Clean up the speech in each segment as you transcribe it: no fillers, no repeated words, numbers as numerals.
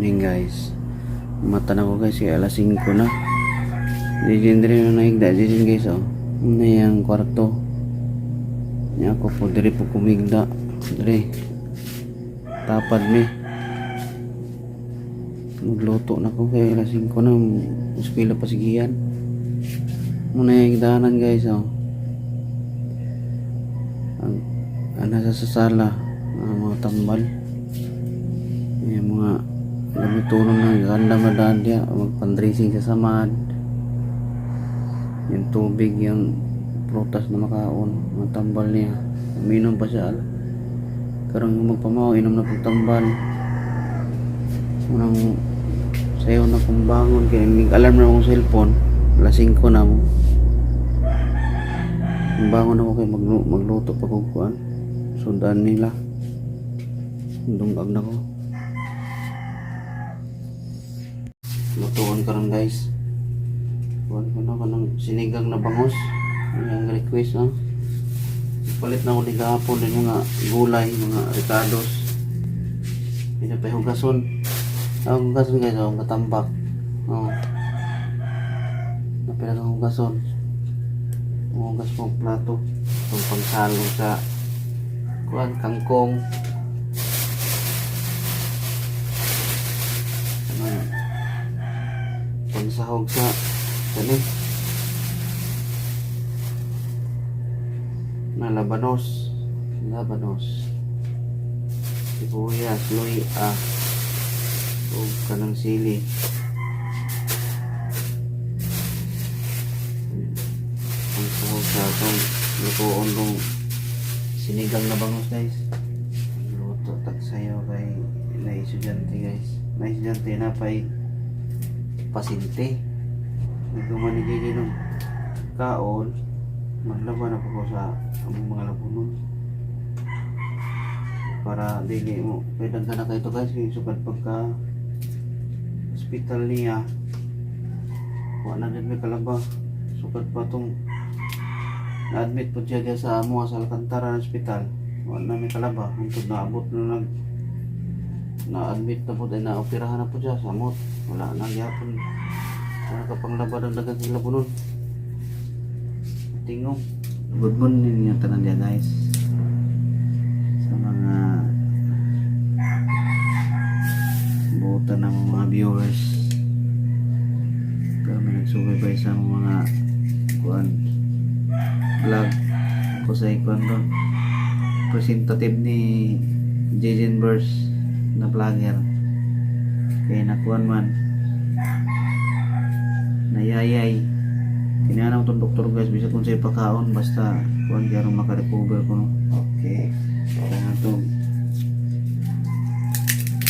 Morning, guys. Mata na ko, guys, kaya alas 5 na. Dijin diri na nahigda dijin, guys, oh. Na yung kwarto. Nya ako po diri po kumigda. Diri. Tapad mi. Magluto na ko kaya alas 5 na. Eskwela pa sigihan. Muna yung higdanan, guys, oh. Ang nasa sa sala, ang mga tambal. Yung mga gamitonon na ganda madaan diya, magpandressing sa samad. Yung tubig, yung prutas na makaon, mga tambal niya. Uminom pa siya. Ala. Karong magpamaw, inom na pong tambal. Unang sayo na kong bangon, kaya alarm na akong cellphone. Alas 5 na mo. Bangon ako kay magluto pa kong kuan. Sundan nila. Dungag na ko. Lutuan karon, guys. Kuan ko na kanang sinigang na bangos. Ang request, no. Palit na ako ni gahapon din mga gulay, mga rekados. Hindi pa hugason. Ang hugason, guys, oh, katambak. Oh. Napila kang hugason. Hugas po ang plato. Itong pangsalo sa kuan, kangkong. Ano? Pangsahog sa kani. Na labanos. Labanos. Sibuyas, luya. Ug kanang sili. Pangsahog sa atong lutoon tong sinigang na bangos, guys. Luto tag sayo kay na estudyante, guys. Na estudyante na pay pasyente. Nagduman ni Gigi nung kaon, maglaba na po ko sa among mga labunon. Para dili mo kay daghan na kayo to, guys, kay sukad pagka hospital niya. Wa na din may kalaba. Sukad pa tong na-admit po siya diya sa amo sa Alcantara Hospital. Wa na may kalaba. Hantod naabot na nag na-admit na po ay na-operahan na po siya sa amot. Wala na gyapon. Wala ka pang laba ng dagang labunon. Tingog. Good morning yung tanan diya, guys. Sa mga buta ng mga viewers. Kami nagsubaybay sa mga kuan vlog ko sa kuan doon. Representative ni Jason Burst na vlogger. Kaya nakuan man. Nayayay. Tinanong tong doktor, guys, bisag kung sa'yo pakaon, basta kuan kaya makarecover ko, no. Okay. Kaya to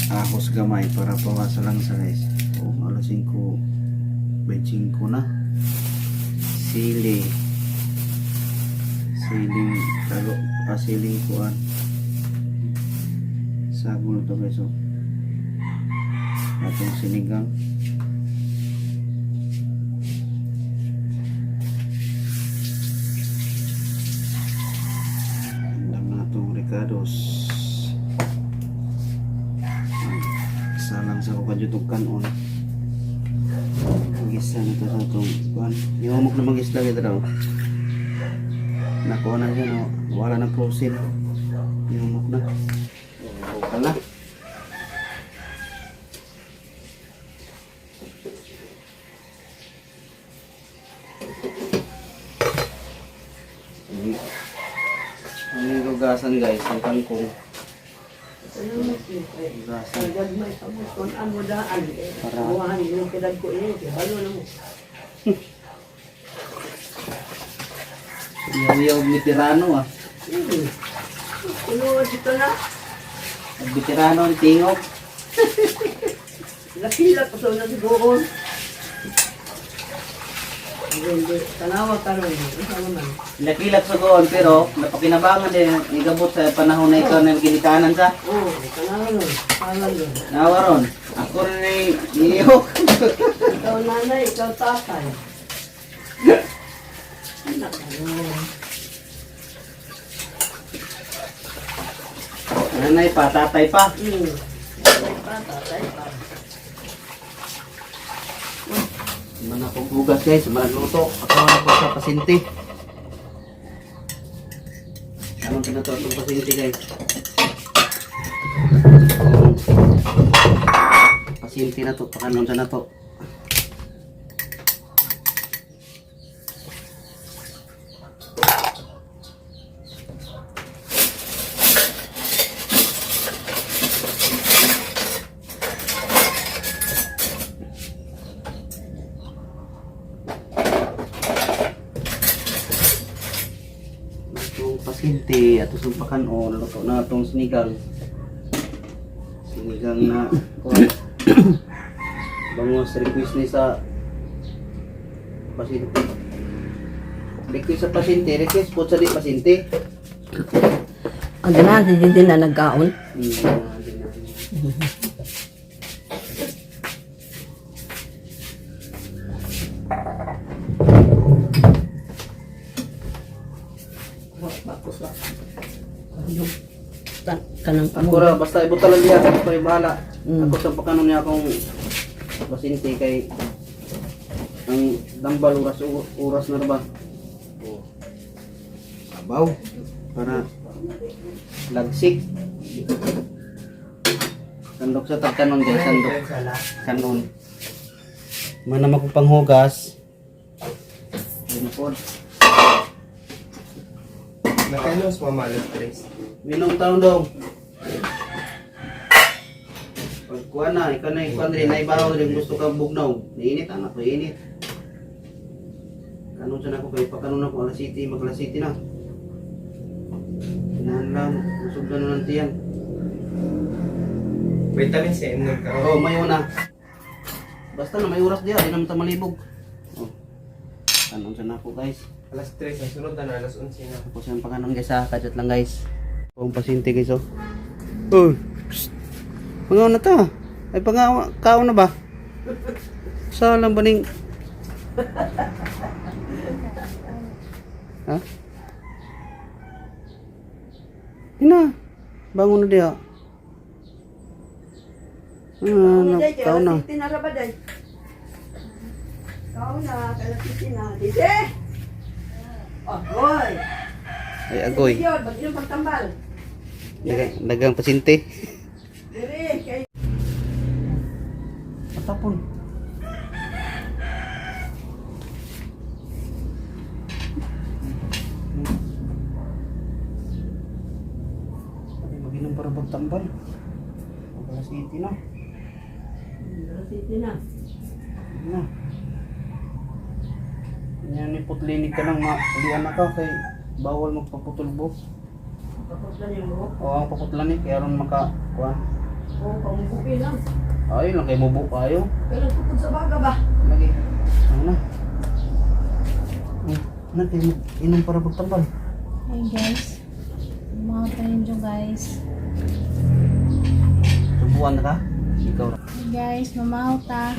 ahos gamay para pawasa lang sa, guys. Oh, alas 5:25 na. Sili. Siling tago, ah, siling kuan. Sago na to, guys, oh. Atong sinigang. Andam na itong rekados. Salang sa kukadyo kanon. Magisa na ito sa itong kuan. Yung na magisla kita daw. Nakuha na siya, no? Wala na frozen. Yumok na. Bukal na. Ang hugasan, guys, ang kangkong. Hugasan. Gagmay pa mo, kung ano daan, eh, Para- buwahan yung pinag ko ini, kay balo na mo. Yaw-yaw veterano ah. Kuno dito na, Ang veterano ni Tingog. lakilak ko sa una sigoon. Hindi, tanawa karon, isa naman. Lakilak sa goon pero napakinabangan din igabot sa panahon na ikaw na ginikanan sa. Oo, tanawa nun, tanawa nun. Nawaron. Ako rin ay niyok. Ikaw nanay, ikaw tatay. Anak, ano. Nanay pa, tatay pa. pa, tatay pa. Mana akong hugas guys, mana luto. Ako na po sa pasinti. Anong kinato itong pasinti guys? Pasinti na to, pakanon sa na to. Itong pasinti, ato sa pakanon, luto na itong sinigang. Sinigang na kuwan. Bangos request ni sa pasinti. Request sa pasinti, request po sa di pasinti. Ang ganahan si Didi na nagkaon. Hindi na. Wa pa ko sa yung kanang Ako ra, basta ibuta lang niya, ako ay bahala. Ako sa pakanon niya akong pasinti kay ang dambal oras oras na ra ba? Oh. Sabaw para lagsik. Sandok sa tagkanon guys, sandok. Kanon. Mana ko panghugas. Ayun na po. Nakainos mama alas 3. Minong taon dong. Pagkuha na, ikaw na ikaw rin, naibaw rin gusto kang bugnaw. Niinit, anak ko, init. Kanon siya na ako, kay pagkanon ako, alas city, mag alas city na. Kinahan lang, busog na nun ang tiyan. Vitamin C, inom ka. Oo, may una. Basta na, may oras diya, di naman ta malibog. Oh. Kanon siya na ako, guys. Alas 3, ang sunod na alas 11 na. Tapos yung pagkanon guys ha, kadyot lang guys. Kung pasyente guys oh. Oh. Psst. Pangaw na ta. Ay pangaw, kaon na ba? Sa lang ba ning Ha? Ina. Bangon na diha. Ah, na, kaon na. City na ra ba day? Kaon na, kalasiti na. Didi! Oh, boy. Ay agoy. Yun, bagyo pagtambal. Dagang, dagang pasyente. Diri, kay Patapon. Ay, maginom para pagtambal. Alas 80 na. Kalasiti na. Na. Yan ni putlinig ka lang, maulian na ka kay bawal magpaputulbo. Kapag lang yung buhok. O ang paputlan eh, kaya ron maka kuan. Oo, pambuki lang. Ayo lang kay mubo kayo. Kailan tukod sa baga ba? Lagi. Ano na? Ay, na kay inom para pagtambal. Hey guys, mga tayo guys. Subuan na ka? Ikaw ra. Hey guys, mamaw ta.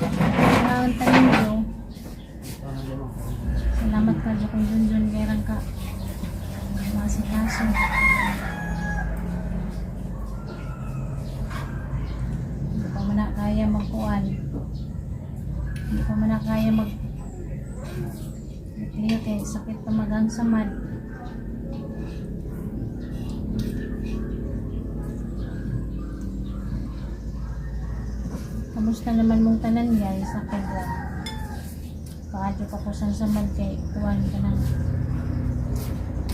Mamaw ta ninyo. Salamat ka dyan kung junjun kailan ka. Masikaso. Hindi pa man na kaya magkuan. Hindi pa man na kaya mag Clear kay sakit pa magang samad. Kamusta naman mong tanan guys? Ako lang. Paadyo pa ko sa samad kay kuan ka na.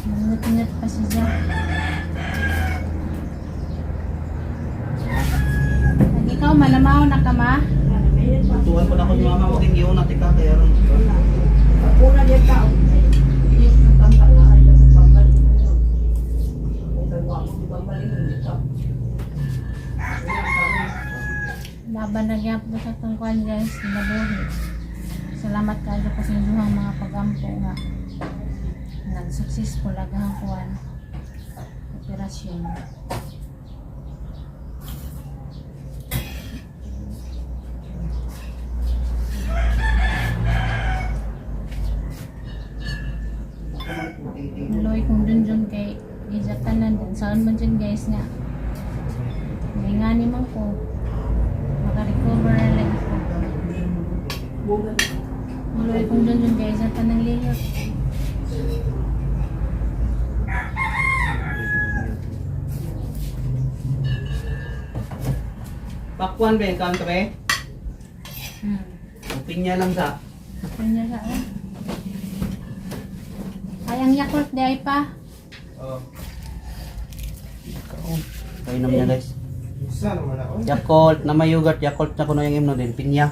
Mangut-ngut pa si Jack. Pag ikaw malamaw na ka ma? Tuwan ko na ako ni mama, wag yung giyon natin ka kaya ron. Una niya tao. Tambal na ay tambal. Kung kayo ako tambal ito. Laban na gyapon sa tong kuan guys, nabuhi. Salamat kayo ko sa inyong mga pagampo nga nag-successful aghang kuan operasyon. Loy kung dun dun kay gijatanan din. Saan man dyan guys nga. May nga Ingani man ko. Maka-recover na lang ko. Bugan. Muloy kong dun dun guys, ang tanang liyot. Pakwan ba yung country? Ang pinya lang sa. Kanya sa oh. Ay, ang Yakult di ay pa. Oo. Kaon. Painom niya guys. Isa naman ako. Yakult na may yogurt, Yakult na kuno yung imno din, pinya.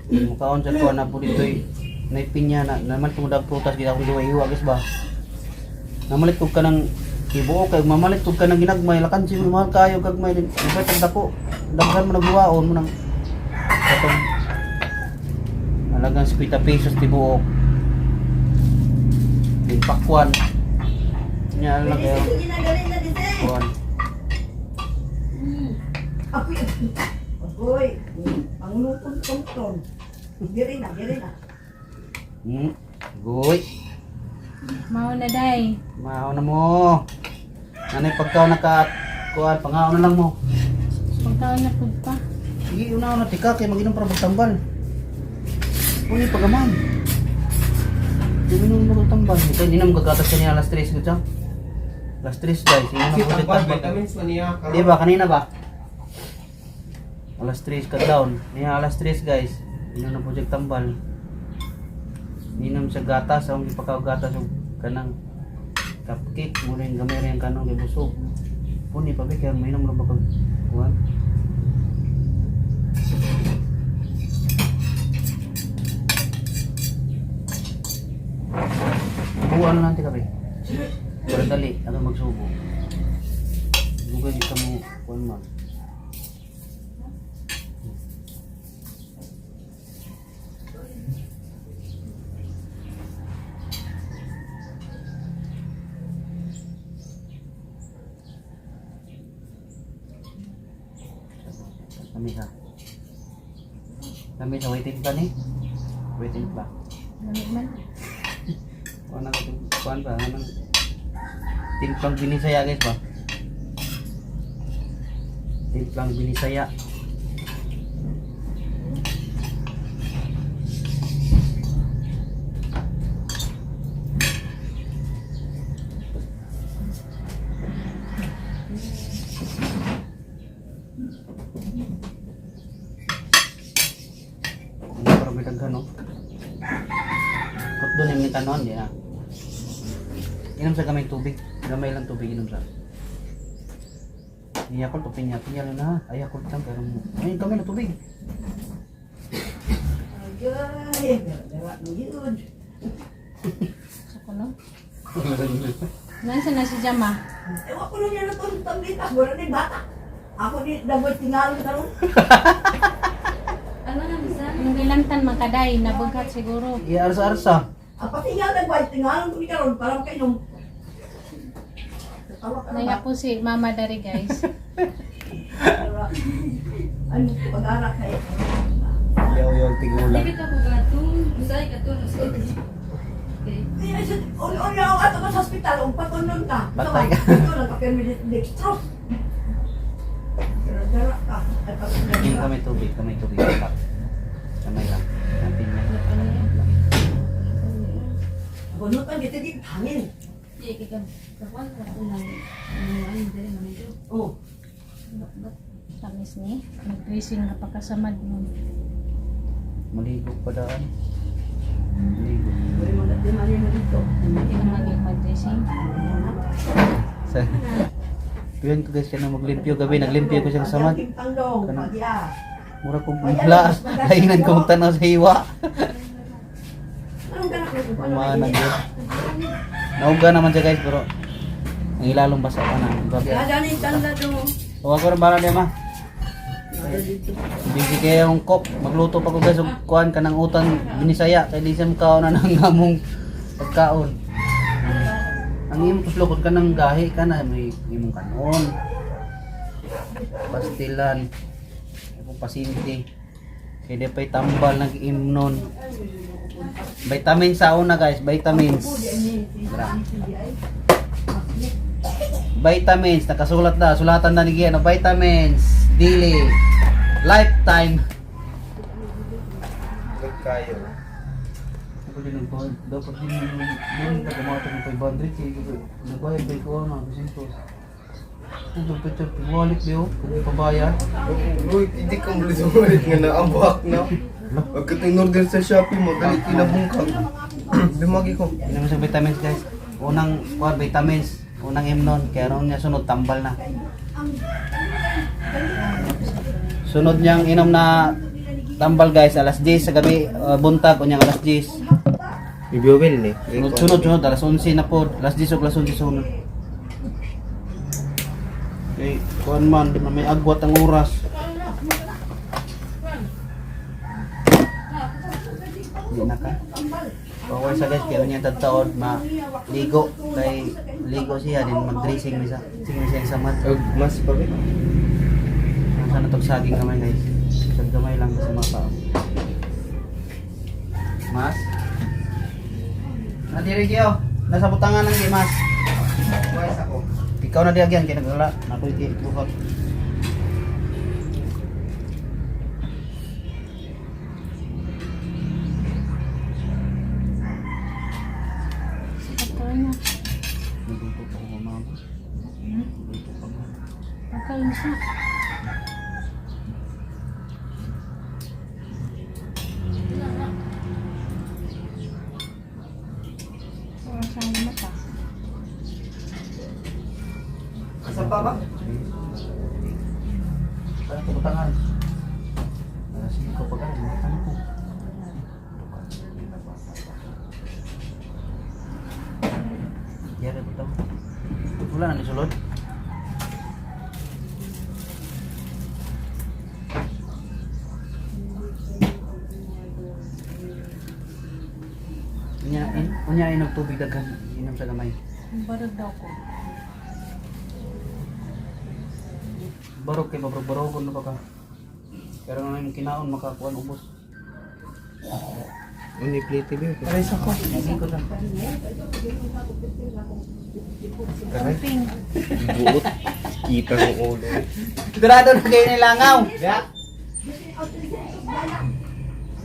Mukaon sa ko na po dito'y na pinya na naman tumudag prutas gid akong giwa-iwa guys ba. Namalit kog kanang tibuok kay mamalit kog kanang ginagmay lakan si mahal kayo gagmay din. Iba tag dako. Daghan mo nagwaon mo nang katong halagang 50 pesos tibuok. Din pakwan. Nya lang kayo. Sige na, galing na dito. Kuan. Apoy. Apoy. Ang lutong-tong-tong. Diri na, diri na. Goy. Mao na day. Mao na mo. Nanay pagkaon na ka kuan pangaon na lang mo. Pagkaon na pud pa. Sige, una na tika kay maginom para magtambal. Uni pagaman. Uminom mo tambal. Ito hindi na magagatas kanina alas 3 ko siya. Alas 3 guys, hindi na Kasi po pakwan, tambal. vitamins man niya. karon. Di ba kanina ba? Alas 3 ka down. Niya alas 3 guys. Inom na po siya tambal. Ninom sa gatas, ang gipakaw gatas og kanang cupcake mo rin gamay rin ang kanong kay busog. Puni pa ba kaya mainom ra ba kag kuan? Buwan na natin kape. Para dali, ano magsubo. Dugay di ka mo kuan man. Kami sa. Kami sa waiting pa ni. Waiting pa. Lamig man. Kuan na kuan ba anong timplang binisaya guys ba? Timplang binisaya. Ano para may daghan, no? Kot doon yung tanon, di na. Inom sa gamay tubig. Gamay lang tubig inom sa. Ni Yakult o pinya, pinya lang na. Ay Yakult lang pero mo. Ay gamay na tubig. Agay, dara mo yun. Sa kuno. Nansa na si Jama. Ewan ko na niya na itong tablitas. Wala ni bata. Ako ni dagoy tingalon karon. Ano na bisa? Yung gilantan man kaday nabughat siguro. Iya arsa-arsa. Ang patingal dagoy tingalon ko ni karon para makainom. Tawa ka na ba? Naya po si Mama dari guys. Dara. Ano pag-arak kay Yaw yaw tigulang. Dili ka ko gatong, usay ka to Okay. Ay, uli ako ato ka sa ospital, ug patunon ka. Patay ka. Ito lang ka permanent dextrose. Dara ka. Ay, patunon Yung ka. gamay tubig, gamay tubig. Pak. Gamay lang. Ang pinya. Bunutan kita di hangin. Di kay ka kakuan ka ko nang ano ay dili man ito. Oh. Tamis ni. Nag-dressing na pagkasamad mo. Maligo pa daan. Maligo. Wala mo di man yun dito. Hindi naman yung mag-dressing. Sa Tuyan ko guys, kaya maglimpyo gabi, naglimpyo ko siyang samad. Kanang Kanang- Mura kong mula, lainan ko magtanaw sa hiwa. Anong ganak mo? Umanag yun. Nauga naman siya guys, pero ang ilalong basa pa na. Gaganin tanda do. Huwag ko rin bala niya ma. Busy kaya yung cook. Magluto pa ko guys, og kuan ka ng utang binisaya. Kay di siya makaon na ng among pagkaon. Ang imong tuslokon ka ng gahi ka na may imong kanon. Pastilan. Ako pasinti. Kay di pa'y tambal nag-imnon. Vitamins sa una guys, vitamins. Tara. Vitamins, nakasulat na, sulatan na ni Gian, no? Vitamins, daily, lifetime. Good kayo. Ako din ang kuhan. Dapat din yung doon ka kumato ng 500 kay nagbayad ba ko ano, 200. Ito Peter, wallet niyo, kung ipabayad. Uy, hindi ka muli sumulit nga na ang buhak na. Pagkat in-order sa Shopee mo, dali kinabungkag. Lumagi ko. Inom sa vitamins, guys. Unang kuhan, vitamins, unang imnon, kaya ron niya sunod tambal na. Sunod niyang inom na tambal, guys, alas 10 sa gabi, buntag unyang alas 10. Ibiwil ni. Sunod, sunod, sunod, alas 11 na po. Alas 10 o alas 11 sunod. Okay, kuan man, na may agwat ang oras. Hindi na ka. Okay sa guys, kaya niya tagtaod ma ligo kay ligo siya din mag-dressing misa. Sige siya sa mat. Og mas pa ba? Sana tog saging gamay, guys. Sag gamay lang sa mga tao. Mas? Nadiri Gio, nasa butangan ng di mas. Mais ako. Ikaw na diagyan kay nagala, nakoy ki buhat. Ito na. Nagluto pa ko mama. Nagluto pa ko. Pagkain siya. Oras ang mata. Asa pa ba? Para ko butangan. Alas 5 pa ka, mata na ko. Yari butang. Wala na ni sulod. Unya, unya inom tubig daghan, inom sa gamay. Barog daw ko. Barog kay barog barogon na ba ka? Pero nga yung kinaon makakuan ubos. Uni plate ba? Aray sa ko. Hindi ko lang. Aray. Ping. Buot. Kita ng ulo. Sigurado na kayo nilangaw. Ya.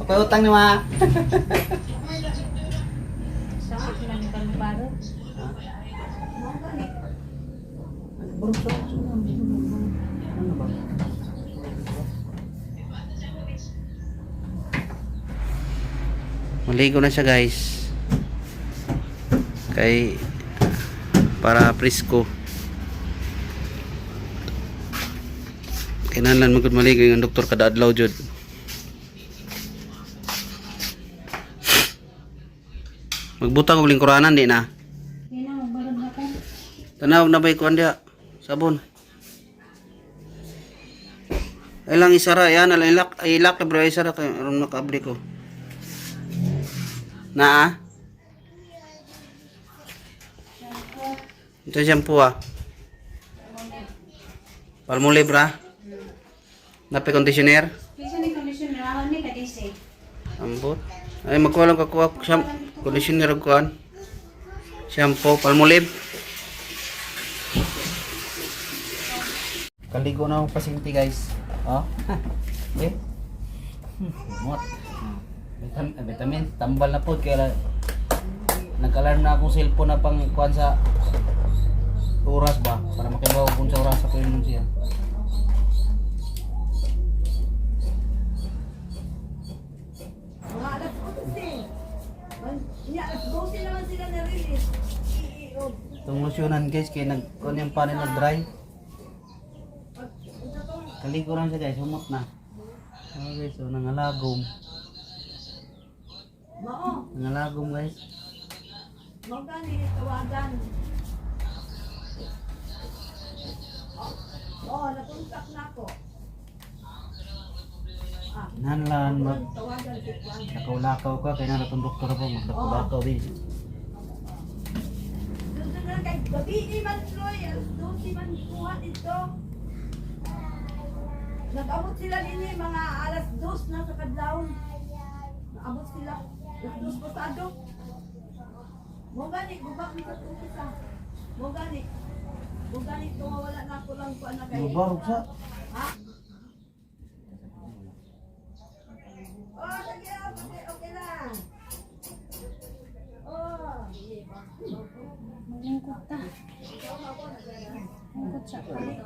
Okay, utang ni ma. Sakit lang kang barog. Barog sa ano ba? Maligo na siya, guys. Kay para presko. Kinahanglan man gud maligo yung doktor kada adlaw jud. Magbutang og lingkuranan di na. Hindi na, magbarog na ko. Tanaw na ba'y kuan diha? Sabon. Ay lang isara yan, ala ilak, ay ilak na bro, isara kay aron makaabli ko. Naa. Ito shampoo ah. Palmolive ra. Nape conditioner. Kaysa ni conditioner, ako ni kadisi. Ambot. Ay magkuha lang kakuha conditioner ug kuan. Shampoo, Palmolive. Kaligo na akong pasyente, guys. Oh. Okay. Mot. Vitamin, tambal na po kaya nag-alarm na akong cellphone na pang kuan sa oras ba para makibaw kung sa oras ako yun siya. Mga alas 11. Yeah, alas 12 naman sila na-release. I-i-o. Itong losyonan, guys, kaya nag kuan yung panel nag dry. Kaligo lang siya, guys, humot na. Okay, so nangalagom. Mao, Nangalagom, guys. mao gani tawagan. Oh, nakontak na ako. Ah, Nanlan mag tawagan si Juan. lakaw-lakaw ka kaya na itong doktor po maglakaw-lakaw din. Doon na kay gabi ni man Troy, alas 12 man kuha dito. Nag-abot sila dinhi mga alas 2 na sa kadlawon. Naabot sila alas 2 pasado. Mo gani gubak ni sa tubig sa. Mo gani. Kung ganito, wala na ako lang kuan na kayo. Mabarog sa. Oh, sige, okay, okay lang. Oh. Maglingkod ta. Lingkod sa pali.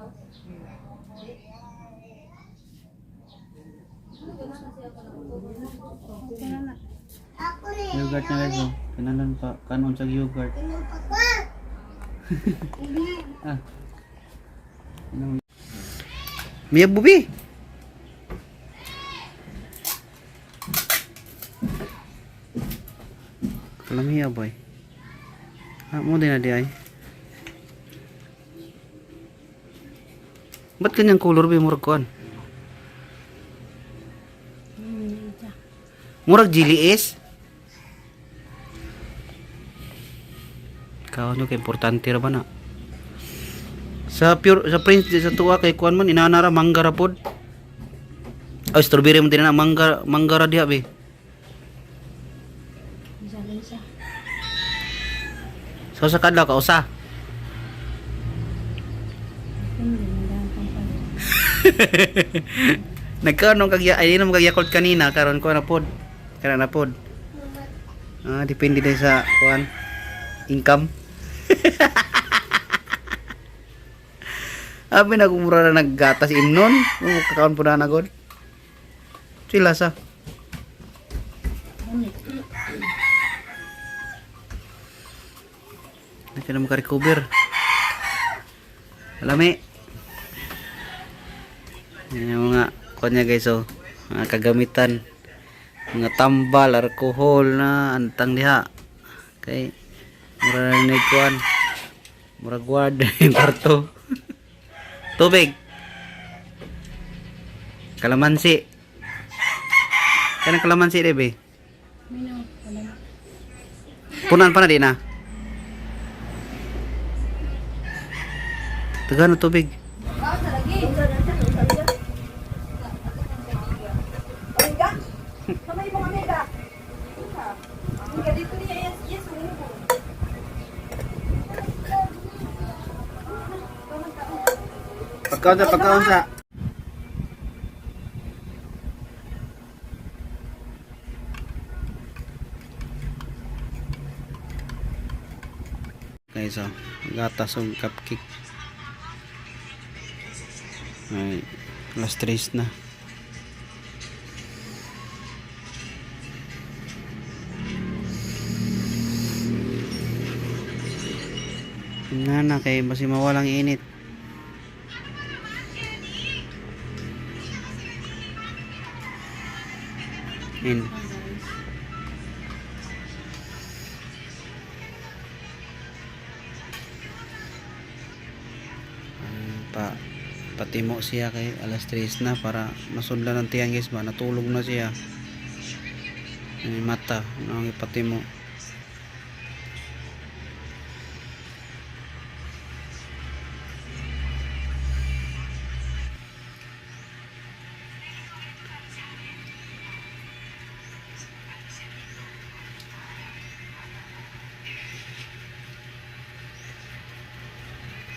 Okay na na. Yogurt na guys, oh. Kinalan pa. Kanon sa yogurt. Ah. Inom. Mia bubi. Kalamiya boy. Ah, mo din na di ay. Ba't kanyang color ba murag kuan? Murag GLS? Kaon nyo kay importante ra ba na? Sa pure sa Prince di sa tuwa kay kuan man inana ra mangga ra pod. Ay strawberry mo din na mangga mangga ra diha be. Isa lang siya. So sa kadlaw ka usa. Hindi, mandahan pang pali. Nagkaon kag ay mo kag Yakult kanina karon ko na pod. Karon na pod. Ah, depende din sa kuan income. Abi nagmura na naggatas imnon, mo kakaon po na na god. Sila sa. Hindi ka na makarecover. Alami. Yan yung mga kuan niya guys oh. Mga kagamitan. Mga tambal, alcohol na antang diha. Okay. Mura na ni kuan. Mura guard yung kwarto. Tubig. Kalamansi. Kanang kalamansi di be? Minaw, wala na. Punan pa na di na. Taga na tubig. Amiga? Kamay mo amiga. Amiga dito niya yes yes umubo. Pagkaon sa, pagkaon sa. Guys, oh, gatas og cupcake. Ay, alas 3 na. Nga na kay basi mawalang init. In. Pa patimo siya kay alas 3 na para masudlan ng tiyan guys ba natulog na siya. Yung mata nang ipatimo.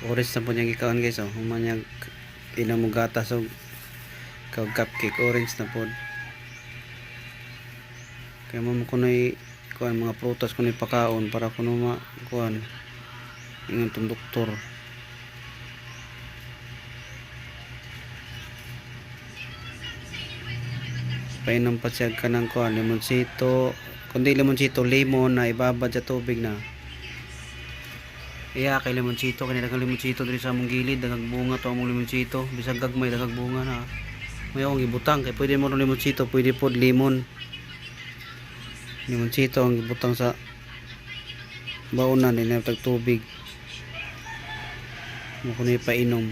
Orange na po niya gikaon guys oh. Human niya inom og gatas og kag cupcake orange na po. Kaya mo kunoy kuan mga prutas kunoy pakaon para kuno ma kuan ingon tong doktor. Painom pa siya kanang kuan limonsito, kundi limonsito lemon na ibabad sa tubig na. Iya kay limonsito kay daghang limonsito diri sa among gilid, daghang bunga to among limonsito, bisag gagmay daghang bunga na. May akong gibutang kay pwede mo ron limonsito, pwede pod limon. Limonsito ang gibutang sa baonan din na tag tubig. Mo kuno ipainom.